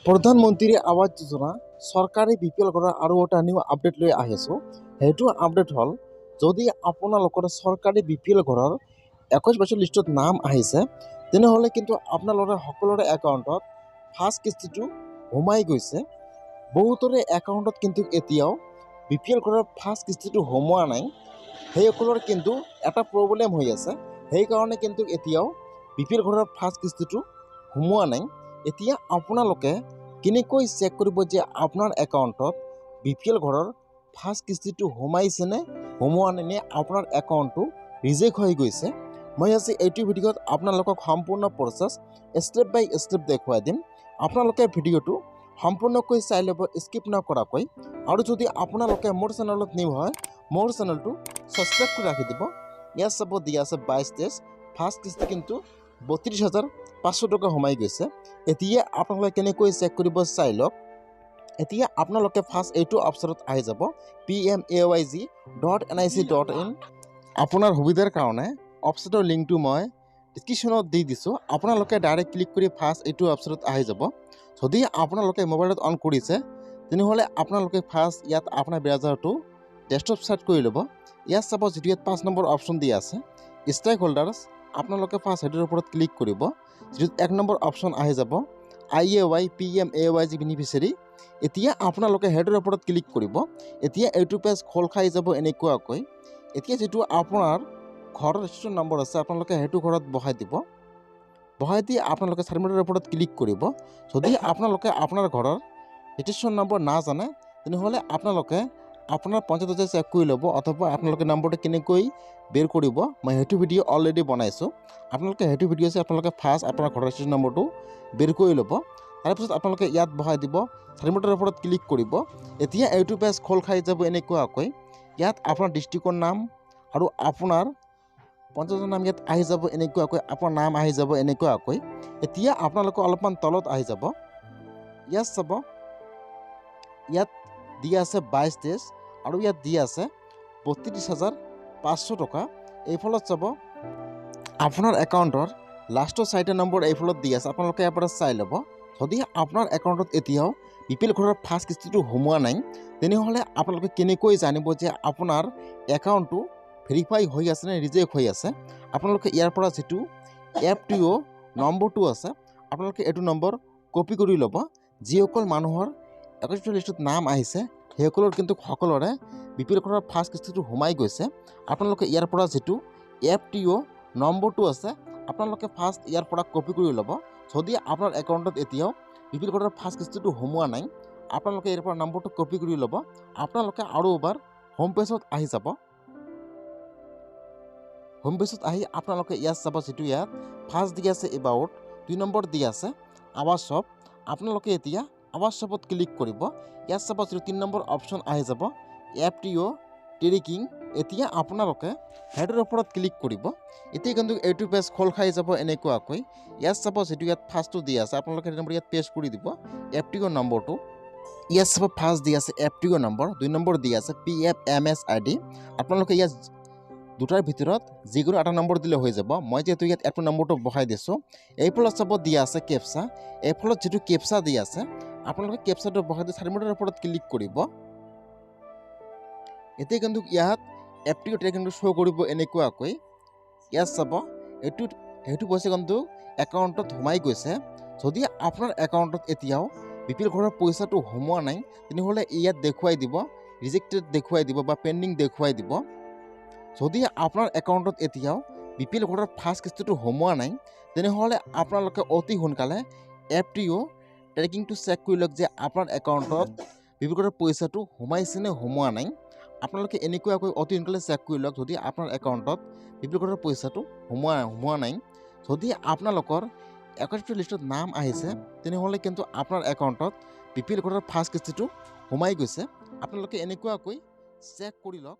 প্ৰধানমন্ত্ৰী আৱাস যোজনা চৰকাৰী বিপিএল ঘৰৰ আৰু এটা নিউ আপডেট লৈ আহিছোঁ। সেইটো আপডেট হ'ল, যদি আপোনালোকৰ চৰকাৰী বিপিএল ঘৰৰ 21 বছৰ লিষ্টত নাম আহিছে, তেনেহ'লে কিন্তু আপোনালোকৰ সকলোৰে একাউণ্টত ফাৰ্ষ্ট কিস্তিটো সোমাই গৈছে। বহুতৰে একাউণ্টত কিন্তু এতিয়াও বিপিএল ঘৰৰ ফাৰ্ষ্ট কিস্তিটো সোমোৱা নাই। সেইসকলৰ কিন্তু এটা প্ৰব্লেম হৈ আছে, সেইকাৰণে কিন্তু এতিয়াও বিপিএল ঘৰৰ ফাৰ্ষ্ট কিস্তিটো সোমোৱা নাই। এতিয়া আপোনালোকে কেনেকৈ চেক কৰিব যে আপোনাৰ একাউণ্টত বিপিএল ঘৰৰ ফাৰ্ষ্ট কিস্তিটো সোমাইছেনে সোমোৱা নাই নে আপোনাৰ একাউণ্টটো ৰিজেক্ট হৈ গৈছে, মই আজি এইটো ভিডিঅ'ত আপোনালোকক সম্পূৰ্ণ প্ৰচেছ ষ্টেপ বাই ষ্টেপ দেখুৱাই দিম। আপোনালোকে ভিডিঅ'টো সম্পূৰ্ণকৈ চাই ল'ব, স্কিপ নকৰাকৈ। আৰু যদি আপোনালোকে মোৰ চেনেলত নিউ হয়, মোৰ চেনেলটো ছাবস্ক্ৰাইব কৰি ৰাখি দিব। ইয়াত চাব, দিয়া আছে 22 23, ফাৰ্ষ্ট কিস্তি কিন্তু 32,500 টকা সোমাই গৈছে। এতিয়া আপোনালোকে কেনেকৈ চেক কৰিব চাই লওক। এতিয়া আপোনালোকে ফাৰ্ষ্ট এইটো অপশ্যনত আহি যাব, pmayg.nic.in। আপোনাৰ সুবিধাৰ কাৰণে ৱেবছাইটৰ লিংকটো মই ডিছক্ৰিপশ্যনত দি দিছোঁ। আপোনালোকে ডাইৰেক্ট ক্লিক কৰি ফাৰ্ষ্ট এইটো অপশ্যনত আহি যাব। যদি আপোনালোকে মোবাইলত অন কৰিছে, তেনেহ'লে আপোনালোকে ফাৰ্ষ্ট ইয়াত আপোনাৰ ব্ৰাউজাৰটো ডেস্কটপ ছেট কৰি ল'ব। ইয়াত চাব, যিটো ইয়াত 5 নম্বৰ অপশ্যন দিয়া আছে ষ্টেক হোল্ডাৰ্ছ, আপোনালোকে ফাৰ্ষ্ট সেইটোৰ ওপৰত ক্লিক কৰিব। যিটোত 1 নম্বৰ অপশ্যন আহি যাব, আইএৱাই পিএমএৱাই জি বেনিফিচিয়াৰী। এতিয়া আপোনালোকে সেইটোৰ ওপৰত ক্লিক কৰিব। এতিয়া এইটো পেজ খোল খাই যাব এনেকুৱাকৈ। এতিয়া যিটো আপোনাৰ ঘৰৰ ৰেজিষ্ট্ৰেশ্যন নম্বৰ আছে, আপোনালোকে সেইটো ঘৰত বহাই দিব। বহাই দি আপোনালোকে ছাবমিটৰ ওপৰত ক্লিক কৰিব। যদি আপোনালোকে আপোনাৰ ঘৰৰ ৰেজিষ্ট্ৰেশ্যন নম্বৰ নাজানে, তেনেহ'লে আপোনালোকে আপোনাৰ পঞ্চায়ততে চেক কৰি ল'ব, অথবা আপোনালোকে নম্বৰটো কেনেকৈ বেৰ কৰিব, মই সেইটো ভিডিঅ' অলৰেডি বনাইছোঁ। আপোনালোকে সেইটো ভিডিঅ' চাই আপোনালোকে ফাৰ্ষ্ট আপোনাৰ ঘৰৰ ৰেজিষ্ট্ৰেশ্যন নম্বৰটো বেৰ কৰি ল'ব। তাৰপিছত আপোনালোকে ইয়াত বহাই দিব, ছাবমিটৰ ওপৰত ক্লিক কৰিব। এতিয়া এইটো পেজ খোল খাই যাব এনেকুৱাকৈ। ইয়াত আপোনাৰ ডিষ্ট্ৰিক্টৰ নাম আৰু আপোনাৰ পঞ্চায়তৰ নাম ইয়াত আহি যাব এনেকুৱাকৈ, আপোনাৰ নাম আহি যাব এনেকুৱাকৈ। এতিয়া আপোনালোকে অলপমান তলত আহি যাব। ইয়াত চাব, ইয়াত দি আছে 22 23 আৰু ইয়াত দি আছে 32,500 টকা। এইফালত চাব, আপোনাৰ একাউণ্টৰ লাষ্টৰ চাৰিটা নম্বৰ এইফালত দি আছে, আপোনালোকে ইয়াৰ পৰা চাই ল'ব। যদি আপোনাৰ একাউণ্টত এতিয়াও বিপিএল ঘৰৰ ফাৰ্ষ্ট কিস্তিটো সোমোৱা নাই, তেনেহ'লে আপোনালোকে কেনেকৈ জানিব যে আপোনাৰ একাউণ্টটো ভেৰিফাই হৈ আছে নে ৰিজেক্ট হৈ আছে? আপোনালোকে ইয়াৰ পৰা যিটো এফটিঅ' নম্বৰটো আছে, আপোনালোকে এইটো নম্বৰ কপি কৰি ল'ব। যিসকল মানুহৰ 21 লিষ্টত নাম আহিছে, সেইসকলৰ কিন্তু সকলোৰে বিপিএল ঘৰৰ ফাৰ্ষ্ট কিস্তিটো সোমাই গৈছে। আপোনালোকে ইয়াৰ পৰা যিটো এফটিঅ' নম্বৰটো আছে, আপোনালোকে ফাৰ্ষ্ট ইয়াৰ পৰা কপি কৰি ল'ব। যদি আপোনাৰ একাউণ্টত এতিয়াও বিপিএল ঘৰৰ ফাৰ্ষ্ট কিস্তিটো সোমোৱা নাই, আপোনালোকে ইয়াৰ পৰা নম্বৰটো কপি কৰি ল'ব। আপোনালোকে আৰু এবাৰ হোম পেজত আহি যাব। হোম পেজত আহি আপোনালোকে ইয়াত চাব, যিটো ইয়াত ফাৰ্ষ্ট দি আছে এবাউট, 2 নম্বৰ দি আছে আৱাস শ্বপ। আপোনালোকে এতিয়া আৱাস শ্বপত ক্লিক কৰিব। ইয়াত চাব, যিটো 3 নম্বৰ অপশ্যন আহি যাব, এফটিঅ' ট্ৰেকিং। এতিয়া আপোনালোকে সেইটোৰ ওপৰত ক্লিক কৰিব। এতিয়া কিন্তু এইটো পেজ খোল খাই যাব এনেকুৱাকৈ। ইয়াত চাব, যিটো ইয়াত ফাৰ্ষ্টটো দি আছে, আপোনালোকে সেইটো নম্বৰ ইয়াত পেষ্ট কৰি দিব, এফটিঅ' নম্বৰটো। ইয়াত চাব, ফাৰ্ষ্ট দি আছে এফটিঅ' নম্বৰ, 2 নম্বৰ দি আছে পিএফএমএছ আইডি। আপোনালোকে ইয়াত দুটাৰ ভিতৰত যিকোনো এটা নম্বৰ দিলে হৈ যাব। মই যিহেতু ইয়াত এইটো নম্বৰটো বহাই দিছোঁ। এইফালত চাব, দিয়া আছে কেপচা। এইফালত যিটো কেপচা দি আছে, আপোনালোকে কেপচাটো বহাই দি ছাবমিটৰ ওপৰত ক্লিক কৰিব। এতিয়া কিন্তু ইয়াত এফটিঅ' ট্ৰেকিংটো শ্ব' কৰিব এনেকুৱাকৈ। ইয়াত চাব, এইটো সেইটো পইচা কিন্তু একাউণ্টত সোমাই গৈছে। যদি আপোনাৰ একাউণ্টত এতিয়াও বিপিএল ঘৰৰ পইচাটো সোমোৱা নাই, তেনেহ'লে ইয়াত দেখুৱাই দিব, ৰিজেক্টেড দেখুৱাই দিব বা পেণ্ডিং দেখুৱাই দিব। যদি আপোনাৰ একাউণ্টত এতিয়াও বিপিএল ঘৰৰ ফাৰ্ষ্ট কিস্তিটো সোমোৱা নাই, তেনেহ'লে আপোনালোকে অতি সোনকালে এফটিঅ' ট্ৰেকিংটো চেক কৰি লওক যে আপোনাৰ একাউণ্টত বিপিএল ঘৰৰ পইচাটো সোমাইছে নে সোমোৱা নাই। আপোনালোকে এনেকুৱাকৈ অতি সোনকালে চেক কৰি লওক, যদি আপোনাৰ একাউণ্টত বিপিএল ঘৰৰ পইচাটো সোমোৱা নাই। যদি আপোনালোকৰ 21 লিষ্টত নাম আহিছে, তেনেহ'লে কিন্তু আপোনাৰ একাউণ্টত বিপিএল ঘৰৰ ফাৰ্ষ্ট কিস্তিটো সোমাই গৈছে। আপোনালোকে এনেকুৱাকৈ চেক কৰি লওক।